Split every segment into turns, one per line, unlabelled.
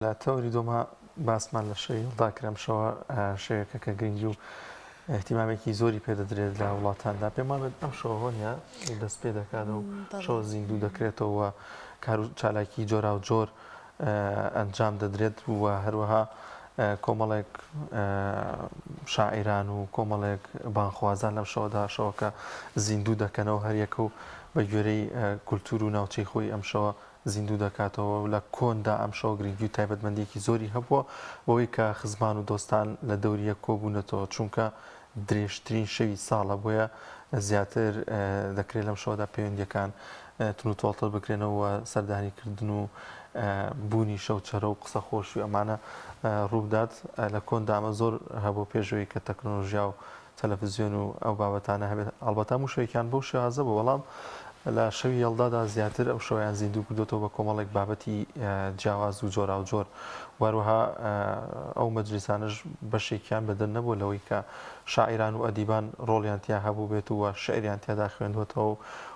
لە تەوەری دووەما باسمان لە شەوی یەڵدا کرد، ئەم شەوە شەوێکە کە گرنگی و ئیهتیمامێکی زۆری پێ دەدرێت لە وڵاتاندا. پێم وابێت ئەم شەوە هۆنیا دەست پێ دەکات و شەوە زیندوو دەکرێتەوە و کار و چالاکی جۆراوجۆر ئەنجام دەدرێت و هەروەها کۆمەڵێک شاعیران و کۆمەڵێک بانگخوازان لەم شەوەدا شەوەکە زیندوو دەکەنەوە هەریەکە و بە گوێرەی کولتوور و ناوچەی خۆی ئەم شەوە زیندوو دەکاتەوە و لە کۆندا ئەم شەوە گرنگی و تایبەتمەندییەکی زۆری هەبووە بەوەی کە خزمان و دۆستان لە دەوری یەک کۆبوونەتەوە چونکە درێژترین شەوی ساڵە بۆیە زیاتر دەکرێت لەم شەوەدا پەیوەندییەکان توندوتۆڵتر بکرێنەوە و سەردانیکردن و بوونی شەوچەرە و قسە خۆشی و ئەمانە ڕووبدات لە کۆندا ئەمە زۆر هەبوو پێش ئەوەی کە تەکنۆلۆژیا و تەلەفزیۆن و ئەو بابەتانە هەبێت، ئەڵبەتە هەموو شەوێکیان بەو شێوازە بوو، بەڵام لە شەوی یەڵدادا زیاتر ئەو شەوەیان زیندوو کردۆتەوە بە کۆمەڵێک بابەتی جیاواز و جۆراوجۆر و هەروەها ئەو مەجلیسانەش بەشێکیان بەدەر نەبووە لەوەی کە شاعیران و ئەدیبان ڕۆڵیان تیا هەبووبێت و شیعریان تیادا خوێندووەتەوە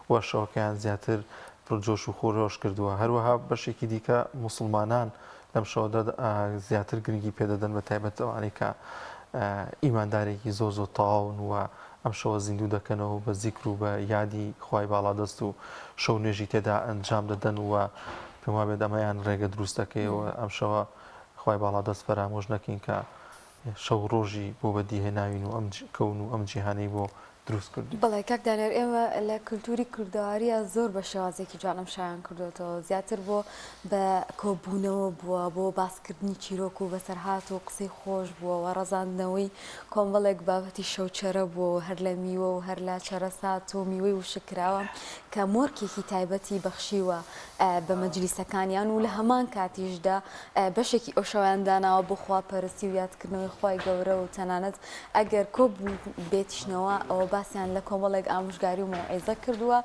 و شەوەکەیان زیاتر پڕ جۆش و خرۆش کردووە. هەروەها بەشێکی دیکە موسڵمانان لەم شەوەدا زیاتر گرنگی پێ دەدەن بە تایبەت ئەوانەی کە ئیماندارێکی زۆر زۆر تەواون و ئەم شەوە زیندوو دەکەنەوە بە زیکر و بە یادی خوای باڵادەست و شەو نوێژی تێدا ئەنجام دەدەن و پێم وابێت ئەمەیان ڕێگە دروستەکەی و ئەم شەوە خوای باڵادەست فەرامۆش نەکەین کە شەو ڕۆژی بۆ بەدیهێناوین و ئەم کەون و ئەم جیهانەی بۆ دروست کردوین.
بەڵێ کاک دانیار ئێمە لە کلتوری کوردەوارییا زۆر بە شێوازێکی جوان ئەم شایان کردۆتەوە زیاتر بۆ بە کۆبوونەوە بووە بۆ باسکردنی چیرۆک و بەسەرهات و قسەی خۆش بووە و ڕەزاندنەوەی کۆمەڵێک بابەتی شەوچەرە بووە و هەر لە میوە و هەر لە چەرەسات و میوەی وشککراوە کە مۆرکێکی تایبەتی بەخشیوە بە مەجلیسەکانیان و لە هەمان کاتیشدا بەشێکی ئەو شەوەیان داناوە بۆ خواپەرستی و یادکردنەوەی خوای گەورە و تەنانەت ئەگەر کۆ بێتیشنەوە ئەوە باسیان لە کۆمەڵێک ئامۆژگاری و مەوعیزە کردووە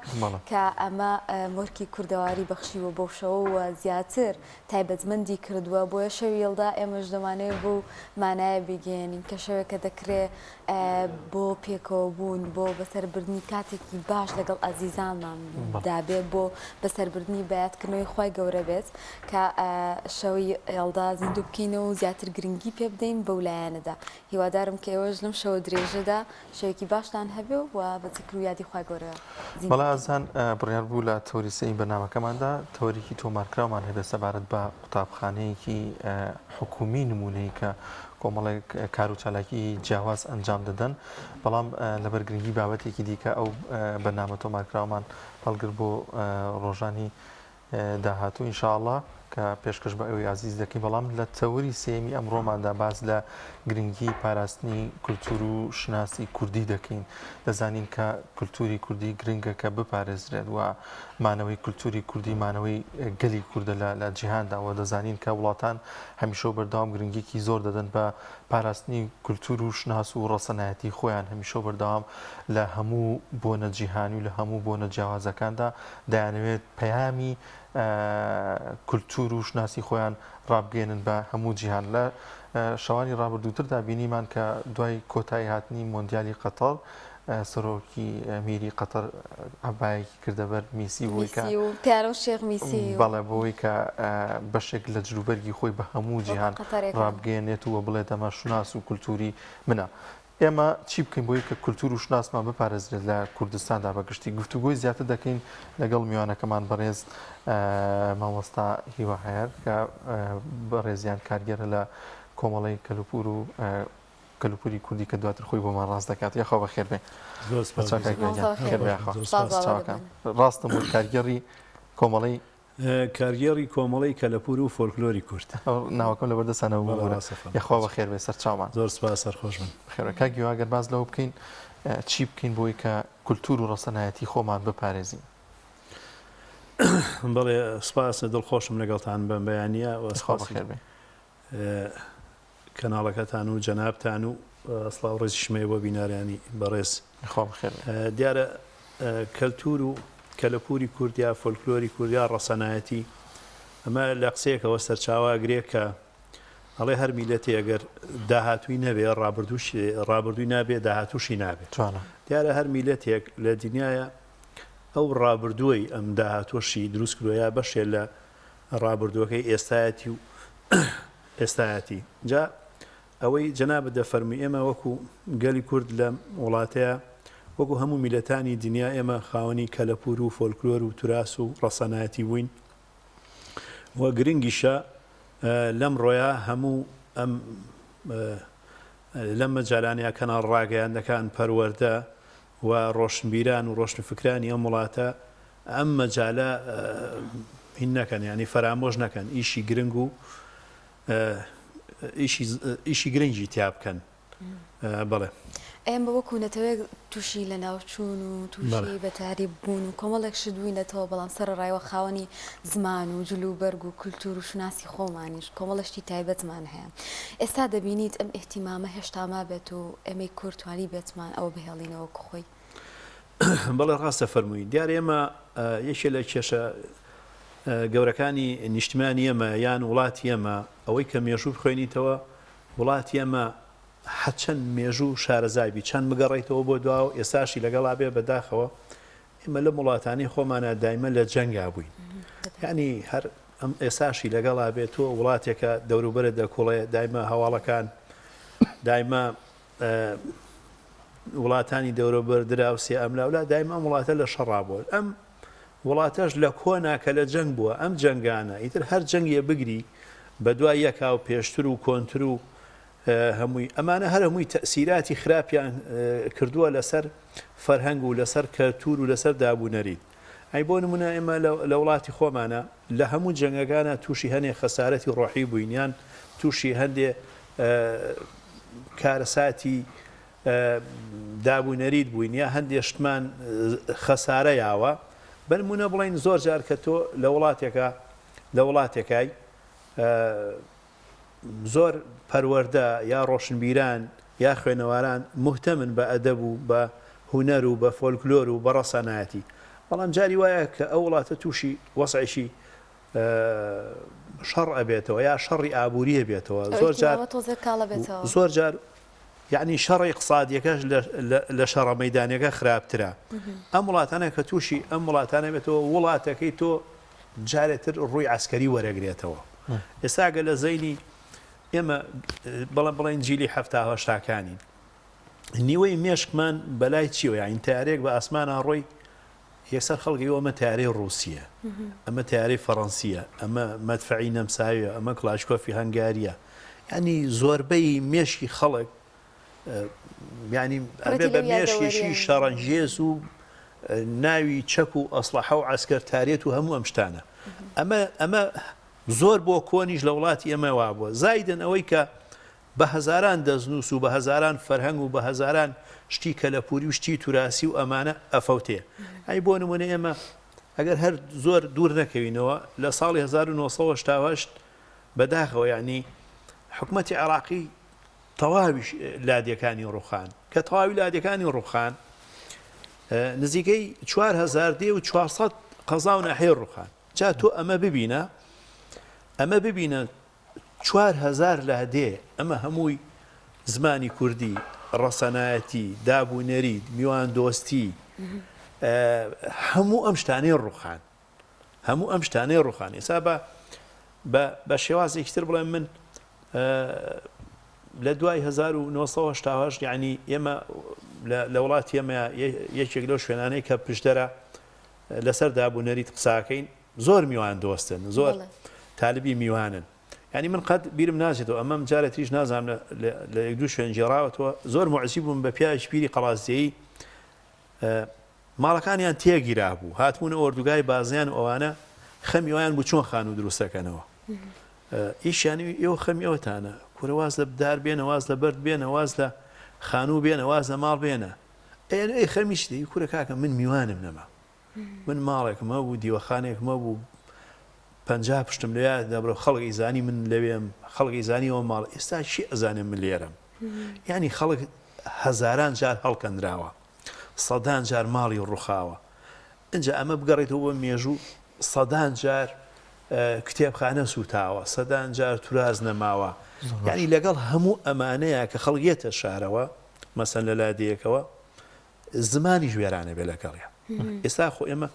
کە ئەمە مۆرکی کوردەواری بەخشیوە بەو شەوە و زیاتر تایبەتمەندی کردووە بۆیە شەوی یەڵدا ئێمەش دەمانەوێت بەو مانایە بیگەیەنین کە شەوێکە دەکرێ بۆ پێکەوە بوون بۆ بەسەربردنی کاتێکی باش لەگەڵ ئازیزانمان دابێ بۆ بەسەربردنی بەیادکردنەوەی خوای گەورە بێت کە شەوی یەڵدا زیندوو بکەینەوە و زیاتر گرنگی پێ بدەین بەو لایەنەدا هیوادارم کە ئێوەش لەم شەوە درێژەدا شەوێکی باشتان هەبێ و بە زیکر و یادی خوای گەورە زیندوو
بەڵێ ئازیزان بڕیار بوو لە تەوەری سێیەمی بەرنامەکەماندا تەوەرێکی تۆمارکراومان هەبێت سەبارەت بە قوتابخانەیەکی حکوومی نموونەیی کە کۆمەڵێک کار و چالاکی جیاواز ئەنجام دەدەن بەڵام لەبەر گرنگی بابەتێکی دیکە ئەو بەرنامە تۆمارکراومان هەڵگر بۆ ڕۆژانی داهاتوو ان شاء اللە کە پێشکەش بە ئێوەی ئازیز دەکەین، بەڵام لە تەوەری سێیەمی ئەمڕۆماندا باس لە گرنگی پاراستنی کولتوور و شوناسی کوردی دەکەین. دەزانین کە کولتووری کوردی گرنگە کە بپارێزرێت و مانەوەی کولتووری کوردی مانەوەی گەلی کوردە لە جیهاندا و دەزانین کە وڵاتان هەمیشە و بەردەوام گرنگیەکی زۆر دەدەن بە پاراستنی کولتوور و شوناس و ڕەسەنایەتی خۆیان هەمیشە و بەردەوام لە هەموو بۆنە جیهانی و لە هەموو بۆنە جیاوازەکاندا دەیانەوێت پەیامی کولتوور و شوناسی خۆیان ڕابگەیەنن بە هەموو جیهان. لە شەوانی ڕابردووتردا بینیمان کە دوای کۆتایی هاتنی مۆندیالی قەتەڕ سەرۆکی میری قەتەر عەبایەکی کردە بەر میسی بۆی کە
میسی و پیارە و شێخ میسی و
بەڵێ بۆی کە بەشێک لە جلوبەرگی خۆی بە هەموو
وەکو
جیهان
قەتەرێکان.
ڕابگەیەنێت و بڵێت ئەمە شوناس و کولتووری منە. ئێمە چی بکەین بۆی کە کولتوور و شوناسمان بپارێزرێت لە کوردستاندا بە گشتی؟ گفتوگۆی زیاتر دەکەین لەگەڵ میوانەکەمان بەڕێز مامۆستا هیوا عەیار کە بەڕێزیان کارگێرە لە کۆمەڵەی کەلوپور و کەلوپوری کوردی کە دواتر خۆی بۆمان ڕاست دەکات. یاخوا بەخێر بێ.
زۆر سپاس
خێر بێ یاخوا. ڕاستم وت کارگێڕی کۆمەڵەی
کارگێڕی کۆمەڵەی کەلەپوور و فۆلکلۆری کورد.
ناوەکەم لەبەر دەستانە ببورە. یەخوا بەخێر بێ سەرچاومان.
زۆر سپاس سەرخۆش بن.
بەخێر بێ. کاک هیوا گەر باس لەوە بکەین چی بکەین بۆی کە کولتوور و ڕەسەنایەتی خۆمان بپارێزین؟
بەڵێ سپاس دڵخۆشم لەگەڵتان بەم بەیانییە و
یەخوا
سپاسی
بەخێر بێ.
کەناڵەکەتان و جەنابتان و سڵاو ڕێزیشم هەیە بۆ بینەرانی بەڕێز.
خوا بەخێر بێ.
دیارە کەلتوور و کەلەپووری کورد یا فۆلکلۆری کورد یا ڕەسەنایەتی ئەمە لە قسەیەکەوە سەرچاوە ئەگرێ کە ئەڵێ هەر میلەتێ ئەگەر داهاتووی نەبێ ڕابردووش ڕابردووی نابێ داهاتووشی نابێ.
جوانە.
دیارە هەر میلەتێک لە دنیایا ئەو ڕابردووەی ئەم داهاتووەشی دروست کردووە یا بەشێ لە ڕابردووەکەی ئێستایەتی و. ئێستایەتی. جا ئەوەی جەنابت دەفەرمووی ئێمە وەکو گەلی کورد لەم وڵاتەیا وەکو هەموو میللەتانی دنیا ئێمە خاوەنی کەلەپوور و فۆلکلۆر و توراس و ڕەسەنایەتی بووین و گرنگیشە لەمڕۆیا هەموو ئەم لەم مەجالانەیا کەناڵ ڕاگەیاندەکان پەروەردە و ڕۆشنبیران و ڕۆشنفکرانی ئەم وڵاتە ئەم مەجالە هین نەکەن یانی فەرامۆش نەکەن ئیشی گرنگ و ئیشی ئیشی گرنگی تیا بکەن بەڵێ.
ئێمە وەکو نەتەوەیەک تووشی لەناوچوون و تووشی بە تەعریب بوون و کۆمەڵێک شت بووینەتەوە، بەڵام سەرەڕایەوە خاوەنی زمان و جل و بەرگ و کولتوور و شوناسی خۆمانیش کۆمەڵێک شتی تایبەتمان هەیە. ئێستا دەبینیت ئەم ئیهتیمامە هێشتا مابێت و ئێمەی کورد توانیبێتمان ئەوە بهێڵینەوە وەکو خۆی؟
بەڵێ ڕاست دەفەرمووی. دیارە ئێمە یەکێ لە کێشە گەورەکانی نیشتمانی ئێمە یان وڵاتی ئێمە ئەوەی کە مێژوو بخوێنیتەوە وڵاتی ئێمە هەرچەند مێژوو شارەزای بی چەند بگەڕێیتەوە بۆ دواوە ئێستاشی لەگەڵا بێ بەداخەوە ئێمە لەم وڵاتانەی خۆمانا دایمە لە جەنگا بووین یعنی هەر ئەم ئێساشی لەگەڵا بێ تۆ وڵاتێکە دەوروبەرت دەکوڵێ دایمە هەواڵەکان دایمە وڵاتانی دەوروبەر دراوسێ ئەملاولا دایمە ئەم وڵاتە لە شەڕا بووە ئەم وڵاتەش لە کۆنا کە لە جەنگ بووە ئەم جەنگانە ئیتر هەر جەنگێ بگری بە دوای یەکا و پێشتر و کۆنتر و هەمووی ئەمانە هەر هەمووی تەئسیراتی خراپیان کردووە لەسەر فەرهەنگ و لەسەر کەلتوور و لەسەر داب و نەریت. ئەی بۆ نموونە ئێمە لە وڵاتی خۆمانا لە هەموو جەنگەکانا تووشی هەنێ خەسارەتی ڕۆحی بووین یان تووشی هەندێ کارەساتی داب و نەریت بووین یا هەندێ شتمان خەسارە یاوە. بەنموونە بڵێین زۆر جار کە تۆ لە وڵاتێکا لە وڵاتێکای زۆر پەروەردە یا ڕۆشنبیران یا خوێنەواران موهتەمن بە ئەدەب و بە هونەر و بە فۆلکلۆر و بە ڕەسەنایەتی، بەڵام جاری وایە کە ئەو وڵاتە تووشی وەزعێکی شەڕ ئەبێتەوە یا شەڕی ئابووری ئەبێتەوە
ئەو
زۆر جار
ئیهتیمامە تۆزێک کاڵ ئەبێتەوە.
زۆر جار یەعنی شەڕە ئیقتسادیەکەش لە شەڕە مەیدانیەکە خراپترە. ئەم وڵاتانە کە تووشی ئەم وڵاتانە بێتەوە وڵاتەکەی تۆ جارێ تر ڕووی عەسکەری وەرەگرێتەوە. ئێستا گەر لە زەینی ئێمە بەڵێ بڵێن جیلی حەفتا هەشتاکانین نیوەی مێشکمان بەلای چیەوە یاین تارێک بە ئاسمانە ڕۆی یەکسەر خەڵکی ئەمە تارەی ڕووسیە ئەمە تارەی فەڕەنسیە ئەمە مەدفعی نەمساویە ئەمە کلاشکۆفی هەنگاریە ینی زۆربەی مێشکی خەڵک یانی ئەبێ بە مێشکێکی شەڕەنگێز و ناوی چەک و ئەسڵەحە و عەسکەرتاریەت و هەموو ئەم شتانە ئەمە ئەمە زۆر بۆ کۆنیش لە وڵاتی ئێمە وابووە زایدن ئەوەی کە بە هەزاران دەستنووس و بە هەزاران فەرهەنگ و بە هەزاران شتی کەلەپوری و شتی توراسی و ئەمانە ئەفەوتێ ئەی بۆ نمونە ئێمە ئەگەر هەر زۆر دوور نەکەوینەوە لە ساڵی 1970 بەداخەوە یعنی حکومەتی عێراقی تەواوی لادێکانی ڕوخان. کە تەواوی لادێکانی ڕوخان نزیکەی 4000 دێ و 400 قەزا و ناحیە ڕوخان. جا تۆ ئەمە ببینە ئەمە ببینە 4000 لادێ ئەمە هەمووی زمانی کوردی، ڕەسەنایەتی، داب و نەریت، میواندۆستی هەموو ئەم شتانەی ڕوخان. هەموو ئەم شتانەی ڕوخان. ئێستا بە بە شێوازێکی تر بڵێم من لە دوای 1970 یعنی ئێمە لە وڵاتی ئێمە یەکێک لەو شوێنانەی کە پشدەرە لەسەر داب و نەریت قساکەین زۆر میوان دۆستن زۆر تالبی میوانن یعنی من قەت بیرم ناچێتەوە ئەمەم جارێ تریش نازانم لە یەک دوو شوێن گێڕاوەتەوە زۆر موعجیب بووم بە پیاوێکی پیری قەڵازیی ماڵەکانیان تێگیرابوو، هاتبوونە ئۆردوگای بازیان و ئەوانە خەمی ئەویان بوو چۆن خانوو دروست دەکەنەوە. ئیشیان ئێوە خەمی ئەوتانە، کورە واز لە دار بێنە، واز لە بەرد بێنە، واز لە خانوو بێنە، واز لە ماڵ بێنە. ئەی خەمی چی دەی؟ کورە کاکە من میوانم نەما. من ماڵێکم هەبوو، دیوەخانێکم هەبوو، 50 پشتم لەوێ دەبرە خەڵک ئەیزانی من لەوێم، خەڵک ئەیزانی ئەوە ماڵ، ئێستا کێ ئەزانێ من لێرەم؟ یانی خەڵک هەزاران جار هەڵکەندراوە. سەدان جار ماڵی ڕوخاوە ئینجا ئەمە بگەڕێتەوە بۆ مێژوو سەدان جار کتێبخانە سوتاوە سەدان جار توراز نەماوە یعنی لەگەڵ هەموو ئەمانەیە کە خەڵک یەتە شارەوە مەسەن لە لادێیەکەوە زمانیش وێرانە بێ لەگەڵیا ئێستا خۆ ئێمە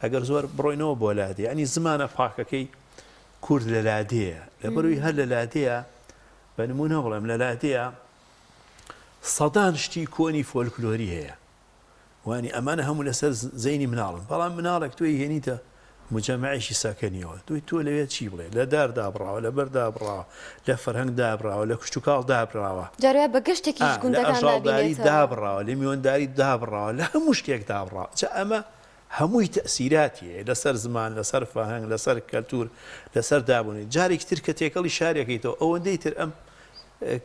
ئەگەر زۆر بڕۆینەوە بۆ لادێ ینی زمانە پاکەکەی. کورد لە لادێیە لەبەرئەوەی هەر لە لادێیە بە نموونە بڵێم لە لادێیە سەدان شتی کۆنی فۆلکلۆری هەیە وانی ئەمانە هەموو لەسەر زەینی مناڵن بەڵام مناڵێک تۆی هێنیتە مجەمەعێکی سەکەنیەوە تۆی تۆ لەوێ چی بڵێ لە دار دابڕاوە لە بەر دابڕاوە لە فەرهەنگ دابراوە لە کشتوکاڵ دابراوە
جارێ بە گەشتێکیش
لە
گوندەکان
ئەژاڵداری
دابینێتەوە.
دابڕاوە لە میوەنداری دابڕاوە لە هەموو شتێک دابڕاوە جا ئەمە هەمووی تەئسیراتی هەیە لەسەر زمان لەسەر فەرهەنگ لەسەر کەلتور لەسەر دابونەریت جارێکی تر کە تێکەڵی شارێکەیتەوە ئەوەندەی تر ئەم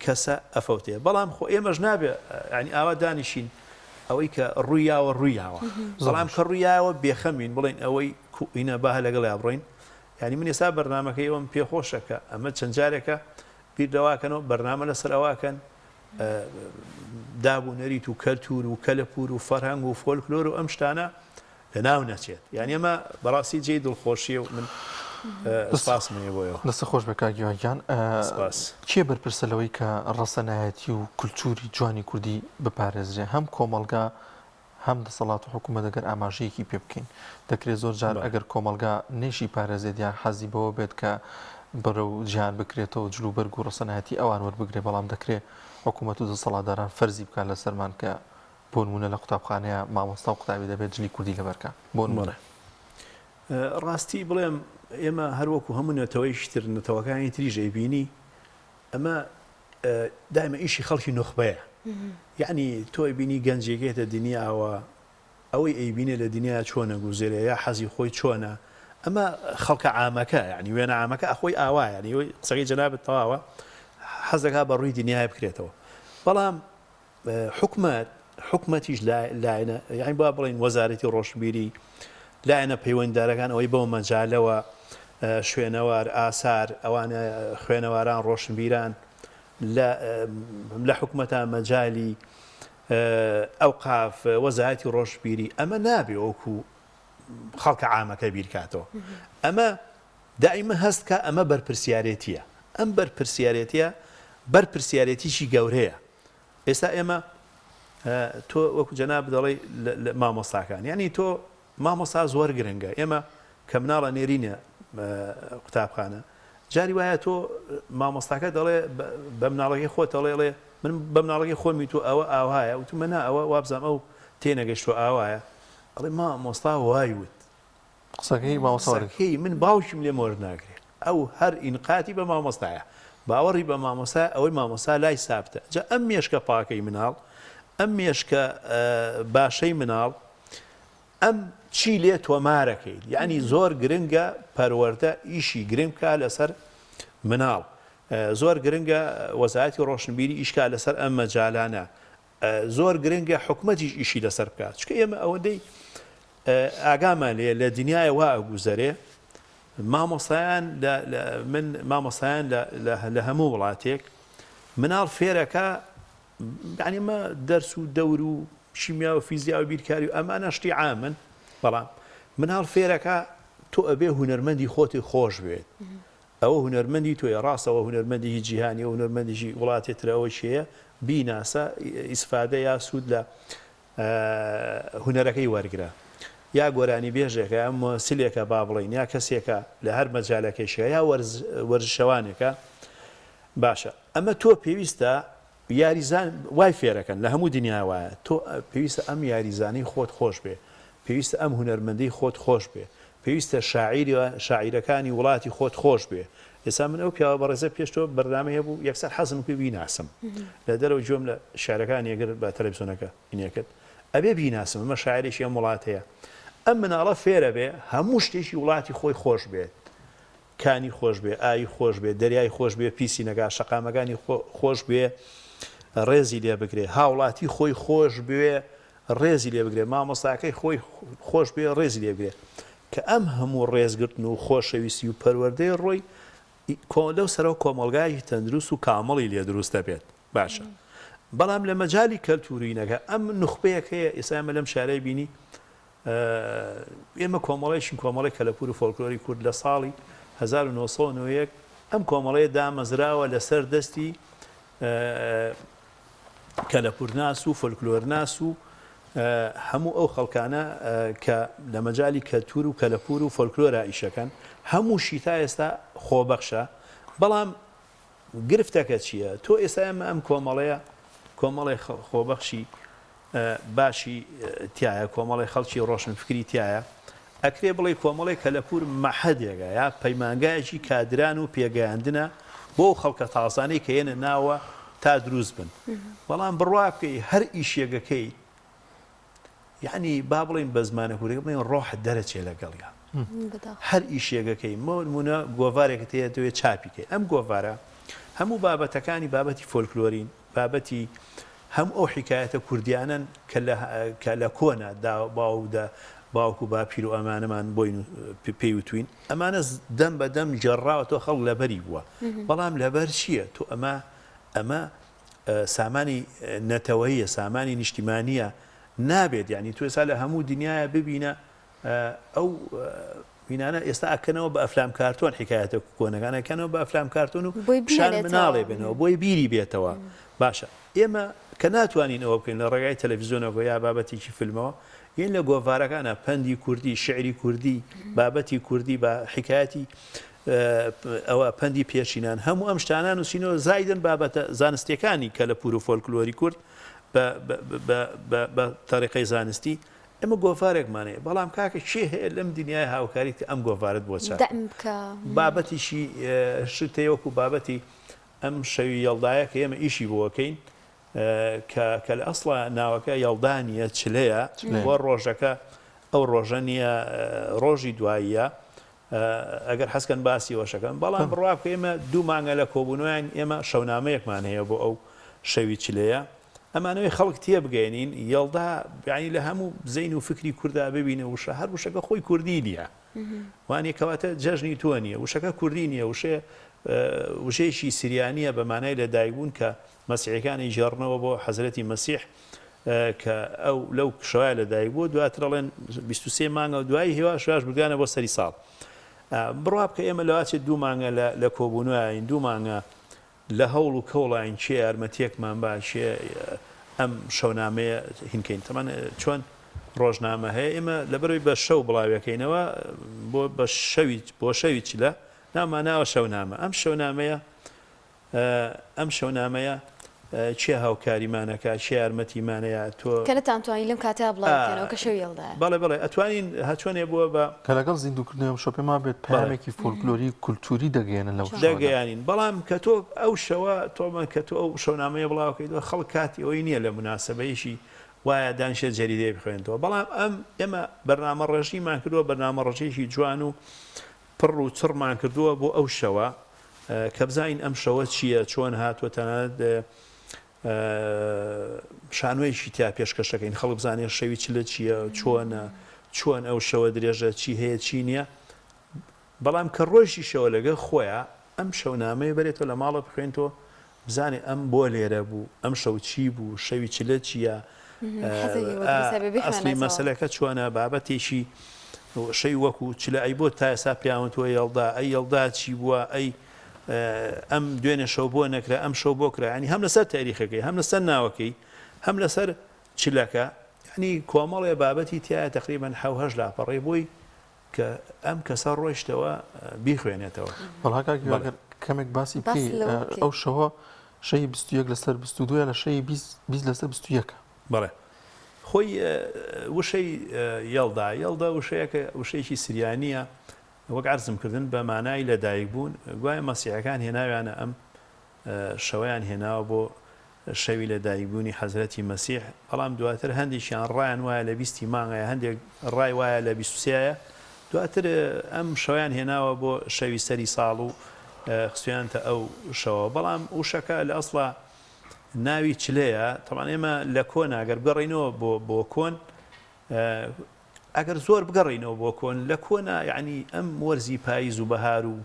کەسە ئەفەوتێ بەڵام خۆ ئێمەش نابێ یانی ئاوا دانیشین ئەوەی کە ڕووی یاوە ڕووی یاوە بەڵام کە ڕووی یاوە بێخەمین بڵێن ئەوەی ئینە با لەگەڵیا بڕۆین یانی من ئێستا بەرنامەکەی ئەوم پێخۆشە کە ئەمە چەند جارێکە بیر لەواکەنەوە بەرنامە لەسەر ئەوەکەن داب و نەریت و کەلتور و کەلەپور و فەرهەنگ و فۆلکلۆر و ئەم شتانە لەناو نەچێت یانی ئەمە بەڕاستی جێی دڵخۆشیە و من سپاسم هەیە بۆیەوە.
دەستت خۆش بێت کاک هیوا گیان.
سپاس.
کێ بەرپرسە لەوەی کە ڕەسەنایەتی و کولتووری جوانی کوردی بپارێزرێ؟ هەم کۆمەڵگا هەم دەسەڵات و حکوومەت ئەگەر ئاماژەیەکی پێ بکەین دەکرێت زۆر جار ئەگەر کۆمەڵگا نەیشی پارێزێت یان حەزی بەوە بێت کە بەرەو جیهان بکرێتەوە جل و بەرگ و ڕەسەنایەتی ئەوان وەربگرێ بەڵام دەکرێ حکوومەت و دەسەڵاتداران فەرزی بکات لەسەرمان کە بۆ نموونە لە قوتابخانەیە مامۆستا و قوتابی دەبێت جلی کوردی لەبەر کا بۆ نموونە.
ڕاستی بڵێم ئێمە هەر وەکو هەموو نەتەوەیەکی تر نەتەوەکانی تریش ئەیبینی ئەمە دایمە ئیشی خەڵکی نوخبەیە یەعنی تۆ ئەیبینی گەنجێک یەتە دنیاوە ئەوەی ئەیبینێ لە دنیا چۆنە گوزەرێ یا حەزی خۆی چۆنە ئەمە خەڵکە عامەکە یعنی وێنە عامەکە ئەخۆی ئاوایە یعنی قسەکەی جەنابت تەواوە حەزەکا بە ڕووی دنیای بکرێتەوە بەڵام حکومەت حکومەتیش لایەنە یعنی با بڵین وەزارەتی ڕۆشنبیری لایەنە پەیوەنددارەکان ئەوەی بەو مەجالەوە شوێنەوار ئاسار ئەوانە خوێنەواران ڕۆشنبیران لە لە حکومەتا مەجالی ئەوقاف وەزارەتی ڕۆشنبیری ئەمە نابێ وەکو خەڵکە عامەکە بیرکاتەوە ئەمە دائیمە هەست کە ئەمە بەرپرسیارێتیە ئەم بەرپرسیارێتیە بەرپرسیارێتیی گەورەیە ئێستا ئێمە تۆ وەکو جەناب دەڵێی مامۆستاکان یعنی تۆ مامۆستا زۆر گرنگە ئێمە کە مناڵە نێرینە قوتابخانە جاری وایە تۆ مامۆستاکە دەڵێ بە مناڵەکەی خۆت دەڵێ ڵێ من بە مناڵەکەی خۆمی تۆ ئەوە ئاوایە وتومە نا ئەوە وابزانم ئەو تێنەگەشتوە ئاوایە ئەڵێ مامۆستا وای وت
قسەکەی مامۆستا وەرگرت.
قسەکەی من باوکیم لێم وەرناگرێ ئەو هەر ئینقاتی بە مامۆستایە باوەڕی بە مامۆستایە ئەوەی مامۆستا لای سابتە جا ئەم مێشکە پاکەی مناڵ ئەم مێشکە باشەی مناڵ ئەم چی لێ تۆمارەکەیت یعنی زۆر گرنگە پەروەردە ئیشی گرنگ بکە لەسەر مناڵ زۆر گرنگە وەزارەتی ڕۆشنبیری ئیشکا لەسەر ئەم مەجالانە زۆر گرنگە حکومەتیش ئیشی لەسەر بکات چونکە ئێمە ئەوەندەی ئاگامان لێ لە دنیای وا ئەگوزەرێ مامۆستایان من مامۆستایان لە هەموو وڵاتێک مناڵ فێرەکە یانی ئەمە دەرس و دەور و شیمیا و فیزیا و بیرکاری و ئەمانە شتی عامن بەڵام مناڵ فێرەکە تۆ ئەبێ هونەرمەندی خۆتی خۆش بێت ئەوە هونەرمەندی تۆیە ڕاستە ئەوە هونەرمەندێکی جیهانیە هونەرمەندێکی وڵاتێ ترە ئەوە کێیە بیناسە ئیسفادە یا سوود لە هونەرەکەی وەرگرە یا گۆرانی بێژێکە یا مۆسلێکە با بڵین یا کەسێکە لە هەر مەجالەکەیشە یا وەرزشەوانێکە باشە ئەمە تۆ پێویستە یاریزان وای فێرەکەن لە هەموو دنیا وایە تۆ پێویستە ئەم یاریزانەی خۆت خۆش بێ پێویستە ئەم هونەرمەندەی خۆت خۆش بێ پێویستە شاعیرە شاعیرەکانی وڵاتی خۆت خۆش بێ ئێستا من ئەو پیاوە بەڕێزە پێش تۆ بەرنامەی هەبوو یەکسەر حەزم کرد بیناسم لە دەرەوە گوێم لە شعرەکانی ئەگرت بە تەلەفزیۆنەکە ئینێ کرد ئەبێ بیناسم ئەمە شاعیرێکی ئەم وڵاتەیە ئەم مناڵە فێرە بێ هەموو شتێکی وڵاتی خۆی خۆش بێت کانی خۆش بێ، ئاوی خۆش بێ، دەریای خۆش بێ، پیسی نەکا، شەقامەکانی خۆش بوێ، ڕێزی لێ بگرێ، هاوڵاتی خۆی خۆش بوێ، ڕێزی لێ بگرێ، مامۆستاکەی خۆی خۆش بوێ، ڕێزی لێ بگرێ. کە ئەم هەموو ڕێزگرتن و خۆشەویستی و پەروەردەیە ڕۆی، لەو سەرەوە کۆمەڵگایەکی تەندروست و کامڵی لێ دروست دەبێت. باشە. بەڵام لە مەجالی کەلتوورینەکە ئەم نوخبەیەک هەیە، ئێستا ئێمە لەم شارەی بینی، ئێمە کۆمەڵەیەکین کۆمەڵەی کەلەپوور و فۆلکلۆری کورد لە ساڵی 1991 ئەم کۆمەڵەیە دامەزراوە لەسەر دەستی کەلەپوورناس و فۆلکلۆرناس و هەموو ئەو خەڵکانە کە لە مەجالی کەلتور و کەلەپور و فۆلکلۆرا ئیشەکەن هەمووشی تا ئێستا خۆبەخشە بەڵام گرفتەکە چییە تۆ ئێستا ئێمە ئەم کۆمەڵەیە کۆمەڵی خۆبەخشی باشی تایە کۆمەڵی خەڵکی ڕۆشنفکری تایە ئەکرێ بڵێی کۆمەڵی کەلەپوور مەعهەدێکە یا پەیمانگایەکی کادران و پێگەیاندنە بۆ ئەو خەڵکە تازانەی کە یەنە ناوە تا دروست بن بەڵام بڕوا بکەی هەر ئیشێک ئەکەیت یعنی با بڵێین بە زمانە کوردەکە بڵێین ڕۆحت دەرەچێ لەگەڵیا هەر ئیشێک ئەکەی مۆ نمونە گۆڤارێکت هەیە دەوێ چاپی کەی ئەم گۆڤارە هەموو بابەتەکانی بابەتی فۆلکلۆرین بابەتی هەموو ئەو حیکایەتە کوردیانەن کە لە کە لە کۆنا دا باوک دا باوک و باپیر و ئەمانەمان بۆی پێی وتوین ئەمانە دەم بە دەم گێڕراوەتەوە خەڵک لەبەری بووە بەڵام لەبەر چییە تۆ ئەمە ئەمە سامانی نەتەوەیە سامانی نیشتیمانیە نابێت یعنی تۆ ئێستا لە هەموو دنیاە ببینە ئەو وینانە ئێستا ئەکەنەوە بە ئەفلام کارتۆن حکایەتە کۆنەکان ئەکەنەوە بە ئەفلام کارتۆن و پیشان مناڵێ بێنەوە بۆی بیری بێتەوە باشە ئێمە کە ناتوانین ئەوە بکەین لە ڕێگای تەلەڤیزیۆنەوە یا بابەتێکی فیلمەوە یەن لە گۆڤارەکانە پەندی کوردی شعری کوردی بابەتی کوردی بە حکایەتی ئەوە پەندی پێشینان هەموو ئەم شتانە نووسینەوە زایدن بابەتە زانستیەکانی کە لە پور و فۆلکلۆری کورد بە تەریقەی زانستی ئێمە گۆڤارێکمان هەیە بەڵام کاکە کێ هەیە لەم دنیای هاوکاریت کە ئەم گۆڤارت بۆ چاپ
دەعم بکا.
بابەتیشی شت هەیە وەکو بابەتی ئەم شەوی یەڵدایە کە ئێمە ئیشی بۆ ئەکەین کە کە لە ئەسڵا ناوەکە یەڵدا نییە چلەیە و ڕۆژەکە ئەو ڕۆژە نییە ڕۆژی دواییە ئەگەر حەزکەن باسی ئەوەشەکەم بەڵام بڕوا بکە ئێمە دوو مانگە لە کۆبوونەوەین ئێمە شەونامەیەکمان هەیە بۆ ئەو شەوی چلەیە ئەمانەوەی خەڵک تێبگەێنین یەڵدا یعنی لە هەموو زەین و فکری کوردا ببینە وشە هەر وشەکە خۆی کوردی نییە وانە کەواتە جەژنی تۆ نییە وشەکە کوردی نییە وشێ وشەیەکی سریانیە بە مانای لەدایکبوون کە مەسیحەکانی گێڕنەوە بۆ حەزرەتی مەسیح کە ئەو لەو شەوایە لەدایک بووە، دواتر ئەڵێن 23 مانگە و دوایی هێواش هێواش بردویانە بۆ سەری ساڵ. بڕوا بکە ئێمە لەواچێت دوو مانگە لە لە کۆبوونەوەین، دوو مانگە لە هەوڵ و کەوڵاین کێ یارمەتییەکمان با، کێ ئەم شەونامەیە هین کەین. تەبعەن چۆن ڕۆژنامە هەیە ئێمە لەبەرئەوەی بە شەو بڵاویەکەینەوە بۆ بە شەوی بۆ شەوی چلە ناومان ناوە شەونامە. ئەم شەونامەیە ئەم شەونامەیە کێ هاوکاریمان ئەکا، کێ یارمەتیمان ئەیا، تۆ.
کە نەتانتوانی لەم کاتەیا بڵاوی بکەنەوە کە شەوی یەڵدایە.
بەڵێ بەڵێ ئەتوانین هەرچۆنێ بووە بە.
کە لەگەڵ زیندووکردنەوەی ئەم شەوە پێم وابێت پەیامێکی فۆلکلۆری و کولتووری دەگەیەنن لەو شەوەدا.
دەگەیانین بەڵام کە تۆ ئەو شەوە تۆ کە تۆ ئەو شەونامەیە بڵاو ئەکەیتەوە خەڵک کاتی ئەوەی نییە لە موناسەبەیەکی وایە دانیشێت جەریدەیە بخوێنێتەوە بەڵام ئەم ئێمە بەرنامەڕێژیمان کردووە بەرنامەڕێژییەکی جوان و پڕ و چڕمان کردووە بۆ ئەو شەوە کە بزانین ئەم شەوە چییە، چۆن هاتووە، تەنانەت شانۆیەکی تیا پێشکەش دەکەین خەڵک بزانێت شەوی چلە چییە، چۆنە، چۆن ئەو شەوە درێژە، چی هەیە چی نییە. بەڵام کە ڕۆیشتی شەوە لەگەڵ خۆیا ئەم شەونامەیە بەرێتەوە لە ماڵە بخوێنتەوە بزانێ ئەم بۆ لێرە بوو، ئەم شەو چی بوو، شەوی چلە چییە، ئەسڵی مەسەلەکە چۆنە، بابەتێکی شەوی وەکو چلە ئەی بۆ تا ئێستا پێیان وتووە یەڵدا، ئەی یەڵدا چی بووە، ئەی ئەم دوێنێ شەو بۆ نەکرا، ئەم شەو بۆ کرا، یانی هەم لەسەر تاریخەکەی، هەم لەسەر ناوەکەی، هەم لەسەر چلەکە، یانی کۆمەڵێ بابەتی تیایە تەقریبەن حەو هەشت لاپەڕەی بۆی کە ئەم کەسە ڕۆیشتەوە بیخوێنێتەوە.
وەڵا کاک هیوا گەر کەمێک باسی بکەی ئەو شەوە شەوی 21 لەسەر 22 یە لە شەوی 20 20 لەسەر 21 ە.
بەڵێ خۆی وشەی یەڵدا یەڵدا وشەیەکە وشەیەکی سریانییە وەک عەرزم کردن بە مانای لەدایک بوون گوایە مەسیحەکان هێناویانە ئەم شەوەیان هێناوە بۆ شەوی لە دایکبوونی حەزرەتی مەسیح، بەڵام دواتر هەندێکیان ڕایان وایە لە بیستی مانگایە، هەندێک ڕای وایە لە 23یە، دواتر ئەم شەوەیان هێناوە بۆ شەوی سەری ساڵ و خستویانتە ئەو شەوە، بەڵام وشەکە لە ئەسڵا ناوی چلەیە، تەبعەن ئێمە لە کۆنا گەر بگەڕێینەوە بۆ بۆ کۆن ئەگەر زۆر بگەڕێینەوە بۆ کۆن لە کۆنا یەعنی ئەم وەرزی پاییز و بەهار و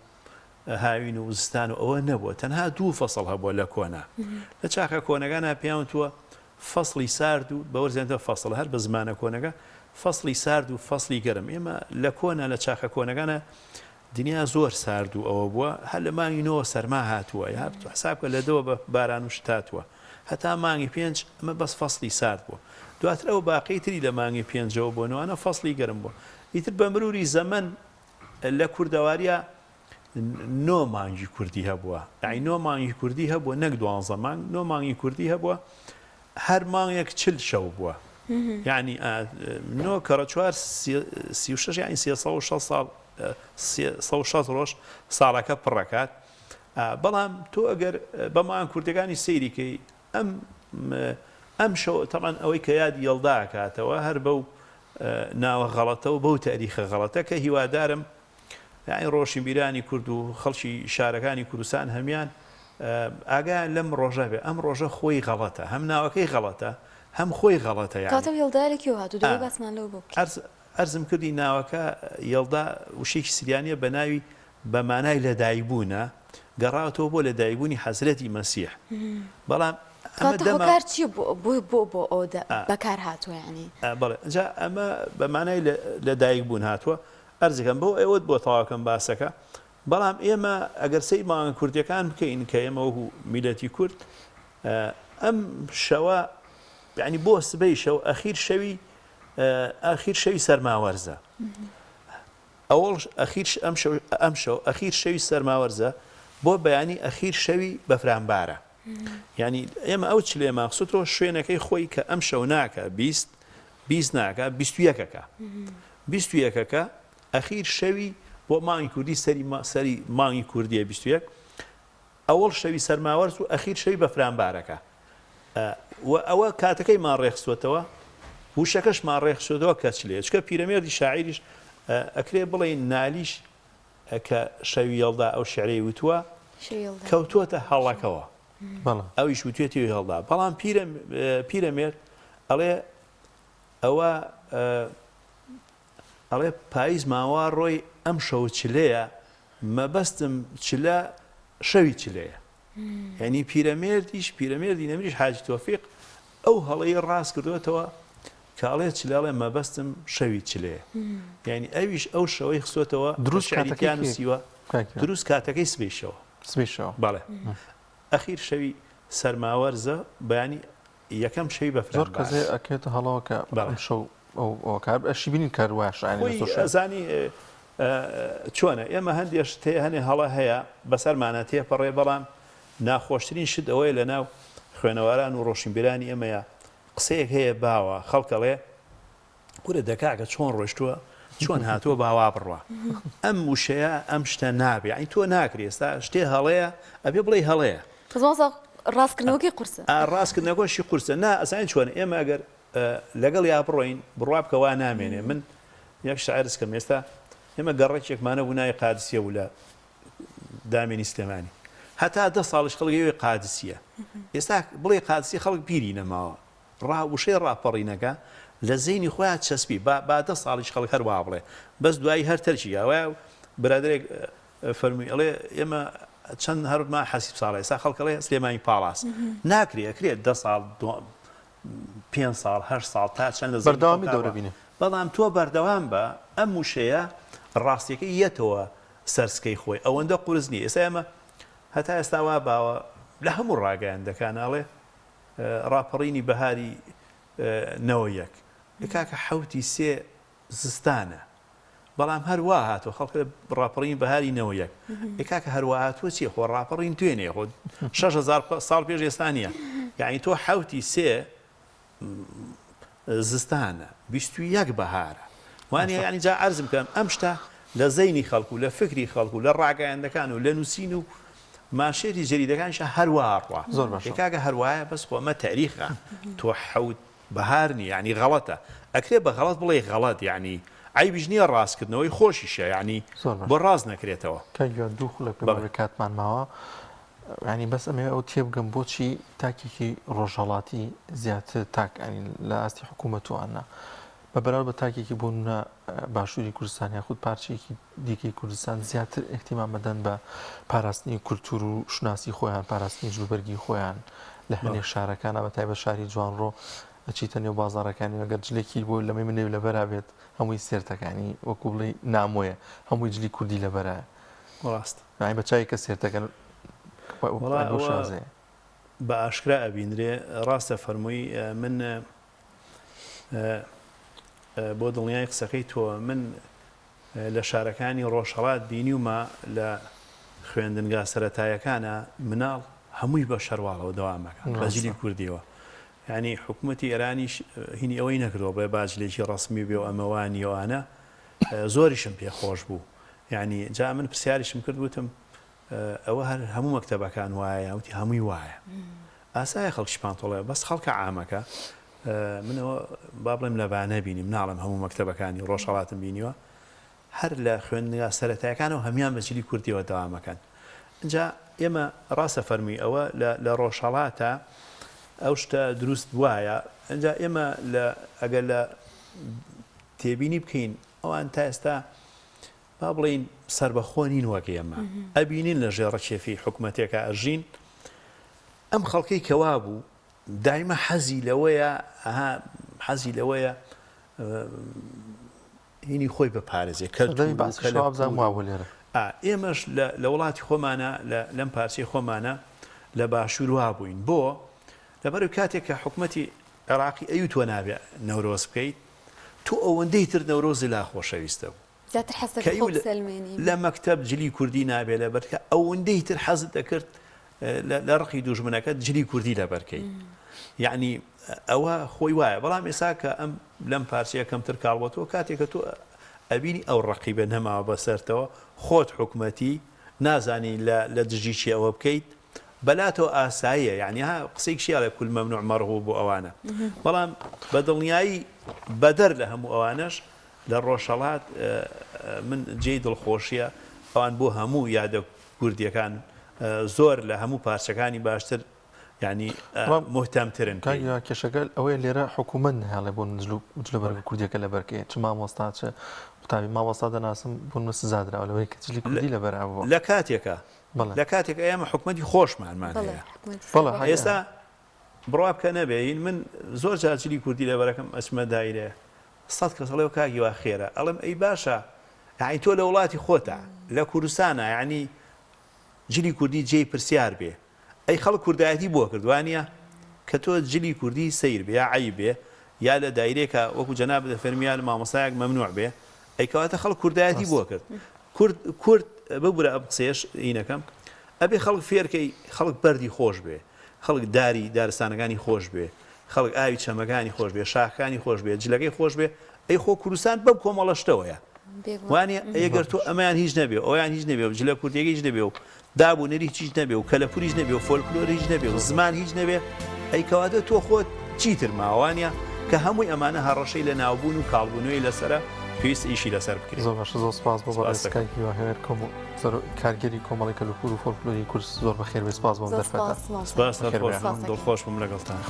هاوین و زستان و ئەوە نەبووە تەنها دوو فەسڵ هەبووە لە کۆنا لە چاخە کۆنەکانا پێیان وتووە فەسڵی سارد و بە وەرزیان تە فەسڵ هەر بە زمانە کۆنەکە فەسڵی سارد و فەسڵی گەرم ئێمە لە کۆنا لە چاخە کۆنەکانە دنیا زۆر سارد و ئەوە بووە هەر لە مانگی نۆوە سەرما هاتووە یا حساب کە لە دەوە بە باران و شت هاتووە. هەتا مانگی پێنج ئەمە بەس فەسڵی سارد بووە دواتر ئەو باقی تری لە مانگی پێنجەوە بۆ نوانە فەسڵی گەرم بووە ئیتر بە مروری زەمەن لە کوردەواریا نۆ مانگی کوردی هەبووە یانی نۆ مانگی کوردی هەبووە نەک دوانزە مانگ نۆ مانگی کوردی هەبووە هەر مانگێک چل شەو بووە یعنی نۆ کەڕە چوار 36 یعنی 360 ساڵ 360 ڕۆژ ساڵەکە پڕەکات بەڵام تۆ ئەگەر بە مانگ کوردەکانی سەیریکەی ئەم ئەم شەو تەمان ئەوەی کە یادی یەڵدا کاتەوە هەر بەو ناوە غەڵەتە و بەو تاریخە غەڵەتە کە هیوادارم یانی ڕۆشنبیرانی کورد و خەڵکی شارەکانی کوردستان هەمیان ئاگایان لەم ڕۆژە بێ ئەم ڕۆژە خۆی غەڵەتە هەم ناوەکەی غەڵەتە هەم خۆی غەڵەتە یانی
کاتە یەڵدا لە کوێوە هاتوو دەبێ باسمان لەوە بۆ بکەی.
عەرزم کردی ناوەکە یەڵدا وشەیەکی سریانیە بە ناوی بە مانای لەدایکبوونە گەڕاوەتەوە بۆ لەدایکبوونی حەزرەتی مەسیح بەڵام ئەمە
کاتە
دەمە
هۆکار چیە بۆ بۆ بۆ بۆ ئەوە بەکار هاتووە یانی؟
بەڵێ جا ئەمە بە مانای لەدایکبوون هاتووە ئەرزەکەم بۆ ئێوەت بۆ تەواوکەم باسەکە بەڵام ئێمە ئەگەر سەیر مانگە کوردیەکان بکەین کە ئێمە وەکو میلەتی کورد ئەم شەوە یعنی بۆ سبەی شەو ئەخیر شەوی ئەخیر شەوی سەرماوەرزە ئەوڵ ئەخیر ئەم شەو ئەم شەو ئەخیر شەوی سەرماوەرزە بۆ بەیانی ئەخیر شەوی بەفرانبارە یعنی ئێمە ئەو چلێمان خستۆ شوێنەکەی خۆی کە ئەم شەو ناکە 20 20 ناکە 21ەکە 20 یەکەکە ئەخیر شەوی بۆ مانگی کوردی سەری سەری مانگی کوردیە 21 ئەوەڵ شەوی سەرماوەرز و ئەخیر شەوی بەفرانبارەکە و ئەوە کاتەکەیمان ڕێکخستوەتەوە وشەکەشمان ڕێکخستوەتەوە کە چلێ چکە پیرەمێردی شاعیریش ئەکرێ بڵێین نالیش کە شەوی یەڵدا ئەو شعرەی وتووە کەوتووەتە هەڵەکەوە ئەویش وتوێتی هەڵدا بەڵام پیرە پیرەمێرد ئەڵێ ئەوە ئەڵێ پاییز ماوا ڕۆی ئەم شەو چلەیە مەبەستم چلە شەوی چلەیە یعنی پیرەمێردیش پیرەمێردی نەمریش حاجی تۆفیق ئەو هەڵەی ڕاست کردوێتەوە کە ئەڵێ چلە ئەڵێ مەبەستم شەوی چلەیە یعنی ئەویش ئەو شەوەی خستۆتەوە
دروست
شعری
کاتەکەی
تیا
کێ؟
نووسیوە
کاک گیان؟
دروست کاتەکەی سبەی شەوە
سبەی شەوە
بەڵێ ئەخیر شەوی سەرماوەرزە بەیانی یەکەم شەوی
زۆر کەس
بەفرانبارە.
هەیە ئەکەوێتە هەڵەوە کە
بەڵێ.
ئەم شەو ئەو ئەوە ئەشی بینین کار وایە شایانی لە
خۆی
زۆر شوێن.
ئەزانی چۆنە ئێمە هەندێ شت هەیە هەنێ هەڵە هەیە بەسەرمانا تێپەڕێ بەڵام ناخۆشترین شت ئەوەیە لەناو خوێنەواران و ڕۆشنبیرانی ئێمەیە قسەیەک هەیە باوە خەڵک ئەڵێ کورە دە کاکە چۆن ڕۆشتووە چۆن هاتووە با وا بڕوا ئەم وشەیە ئەم شتە نابێ یانی تۆ ناکرێ ئێستا شتێ هەڵەیە ئەبێ بڵێی هەڵەیە.
بەس مامۆستا ڕاستکردنەوەکەی قورسە.
ئا ڕاستکردنەوەشی قورسە نا ئەزانی چۆنە ئێمە ئەگەر لەگەڵیا بڕۆین بڕوا بکە وا نامێنێ من یەک شت عەرز کەم ئێستا ئێمە گەڕەکێکمان هەبوو ناوی قادسیە بوو لە دامێنی سلێمانی هەتا دە ساڵیش خەڵک ئەوێ قادسیە ئێستا بڵێ قادسی خەڵک بیری نەماوە ڕا وشەی ڕاپەڕینەکە لە زەینی خۆیان چەسپی با با دە ساڵیش خەڵک هەر وا بڵێ بەس دوایی هەر تەرکی کا وایە برادەرێک فەرمووی ئەڵێ ئێمە چەند هەر ما حەسیب ساڵە ئێستا خەڵک ئەڵێ سلێمانی پاڵاس ناکرێ ئەکرێت دە ساڵ پێنج ساڵ هەشت ساڵ تا چەند لە زەینی
بەردەوامی
خەڵکا
دەورە
ڕا
بینێ.
بەڵام تۆ بەردەوام بە ئەم وشەیە ڕاستیەکەی یەتەوە سەر سکەی خۆی ئەوەندە قورس نیە ئێستا ئێمە هەتا ئێستا وا باوە لە هەموو ڕاگەیاندەکان ئەڵێ ڕاپەڕینی بەهاری 91 ئێ کاکە حەوتی سێ زستانە بەڵام هەر وا هاتووە خەڵک ڕاپەڕینی بەهاری 91 ئێ کاکە هەر وا هاتووە چیە خۆ ڕاپەڕین دوێنێ خۆ 6000 ساڵ پێش ئێستا نییە یعنی تۆ حەوتی سێ زستانە 21 بەهارە وانە یعنی جا عەرزم کەم ئەم شتە لە زەینی خەڵک و لە فکری خەڵک و لە ڕاگەیاندەکان و لە نووسین و مانشێتی جەریدەکانیشا هەر وا ئەڕوا
زۆر باشە.
ئێ کاکە هەر وایە بەس خۆ ئەمە تاریخە تۆ حەوت بەهار نیە یانی غەڵەتە ئەکرێ بە غەڵەت بڵێی غەڵەت یانی عەیبیش نیە ڕاستکردنەوەی خۆشیشە یانی
زۆر باشە.
بۆ ڕاست نەکرێتەوە.
کاک گیان دوو خولەک پێم
بەڵێ.
وابێ کاتمان ماوە یانی بەس ئەمەوێ ئەوە تێبگەم بۆچی تاکێکی ڕۆژهەڵاتی زیاتر تاک یانی لە ئاستی حکوومەت و ئەنا بە بەراورد بە تاکێکی بۆ نمونە باشووری کوردستان یاخود پارچەیەکی دیکەی کوردستان زیاتر ئیهتیمام ئەدەن بە پاراستنی کولتوور و شوناسی خۆیان، پاراستنی جلوبەرگی خۆیان لە هەنێک شارەکانا بە تایبەت شاری جوانڕۆ ئەچیتە نێو بازاڕەکانی و ئەگەر جلێکی بۆ لەمەی منێ لەبەرا بێت هەمووی سێرتەکانی وەکو بڵێی نامۆیە هەمووی جلی کوردی لەبەرایە
ڕاستە.
یانی بە چاوی کەس سێرتەکەن
وەڵا
بەو
ئەوە
شازەیە.
بە ئاشکرا ئەبینرێ ڕاستە فەرمووی من بۆ دڵنیای قسەکەی تۆ من لە شارەکانی ڕۆژهەڵات بینیومە لە خوێندنگا سەرەتایەکانە مناڵ هەمووی بە شەرواڵەوە دەوام ئەکا بە جلی کوردیەوە یانی حکومەتی ئێرانیش هینی ئەوەی نەکردووە بڵێ با جلێکی ڕەسمی بێ و ئەمە وا نییە و ئانە زۆریشم پێ خۆش بوو یانی جا من پرسیاریشم کرد وتم ئەوە هەر هەموو مەکتەبەکان وایە یان وتی هەمووی وایە ئاسایە خەڵکی پانتۆڵە بەس خەڵکە عامەکە منەوە با بڵێم لە بانە بینیم ناڵێم هەموو مەکتەبەکانی ڕۆژهەڵاتم بینیوە هەر لە خوێندنگا سەرەتایەکانەوە هەموان بە جلی کوردیەوە دەوامەکەن ئینجا ئێمە ڕاستە فەرمووی ئەوە لە ڕۆژهەڵاتە ئەو شتە دروست وایە ئینجا ئێمە لە ئەگەر لە تێبینی بکەین ئەوان تا ئێستا با بڵێین سەربەخۆ نین وەک ئێمە ئەبینین لە ژێر ڕکێفی حکومەتێکا ئەژین ئەم خەڵکەی کە وابوو دایمە حەزی لەوەیە ئەها حەزی لەوەیە هینی خۆی بپارێزێ
سەردەمی بەعسیش وابزانم وابوو لێرە.
ئا ئێمەش لە لە وڵاتی خۆمانا لە لەم پارچەی خۆمانا لە باشوور وابووین بۆ؟ لەبەرئەوەی کاتێک کە حکومەتی عێراقی ئەیوت تۆ نابێ نەورۆز بکەیت تۆ ئەوەندەی تر نەورۆزی لا خۆشەویستە بوو.
زیاتر حەز دەکرد خۆ بسەلمێنی.
لە مەکتەب جلی کوردی نابێ لەبەر کە ئەوەندەی تر حەزت دەکرد لە ڕقی دوژمنەکەت جلی کوردی لەبەر کەی یعنی ئەوە خۆی وایە بەڵام ئێسا کە ئەم لەم پارچەیە کەمتر کاڵبەتەوە کاتێک کە تۆ ئەبینی ئەو ڕقیبە نەماوە بەسەرتەوە خۆت حکومەتی نازانی لە دژی چی ئەوە بکەیت بەلاتەوە ئاساییە یعنی ها قسەی شیاڵێ کل مەمنوع مەرغوب بۆ ئەوانە بەڵام بە دڵنیایی بەدەر لە هەموو ئەوانەش لە ڕۆژهەڵات من جێی دڵخۆشیە ئەوان بۆ هەموو یادە کوردیەکان زۆر لە هەموو پارچەکانی باشتر یانی موهتەمترن
پێی. کاک کێشەکە ئەوەیە لێرە حکوومەت ناهێڵێ بۆ جلوبەرگە کوردیەکە لەبەرکەی چ مامۆستا چ قوتابی مامۆستا دەناسم بۆ من سزا دراوە لەوەی کە جلی کوردی لەبەر بووە
لە کاتێکا لە کاتێک ئێمە حکومەتی خۆشمانمان هەیە ئێستا بڕوا بکە نەبێ هین من زۆر جار جلی کوردی لەبەرەکەم ئەچمە دایرە سەت کەس ئەڵێ کاک هیوا خێرە ئەڵێم ئەی باشە یعنی تۆ لە وڵاتی خۆتە لە کوردستانە یعنی جلی کوردی جێی پرسیار بێ ئەی خەڵک کوردایەتی بۆ کرد وانە کە تۆ جلی کوردی سەیر بێ یا عەیب بێ یا لە دایرێکە وەکو جەنابت دەفەرمی یا لە مامۆستایەک مەمنوع بێ ئەی کەواتە خەڵک کوردایەتی بۆ کرد کورد کورد ببورە ئەم قسەیەش هینەکەم ئەبێ خەڵک فێرکەی خەڵک بەردی خۆش بێ خەڵک داری دارستانەکانی خۆش بێ، خەڵک ئاوی چەمەکانی خۆش بێ، شاخەکانی خۆش بێ، جلەکەی خۆش بێ، ئەی خۆ کوردستان بەم کۆمەڵە شتەوەیە. وانیە؟ ئەی گەر تۆ ئەمەیان هیچ نەبێ و ئەویان هیچ نەبێ و جلە کوردیەکەی هیچ نەبێ و داب و نەریت هیچ نەبێ و کەلەپوور هیچ نەبێ و فۆلکلۆر هیچ نەبێ و زمان هیچ نەبێ، ئەی کەواتە تۆ خۆت چیتر ماوە وانیە؟ کە هەمووی ئەمانە هەڕەشەی لەناوبوون و کاڵبوونەوەی لەسەرە، پێویستە ئیشی لەسەر بکرێ.
زۆر باشە زۆر سپاس بۆ بەڕێز کاک هیوا هێوەر کۆمۆ. کارگێری کۆمەڵی کەلوپور و فۆلکلۆری کورد زۆر بەخێر بێی سپاس بۆ ئەم دەرفەتە.
سپاس دڵخۆش بووم لەگەڵتان.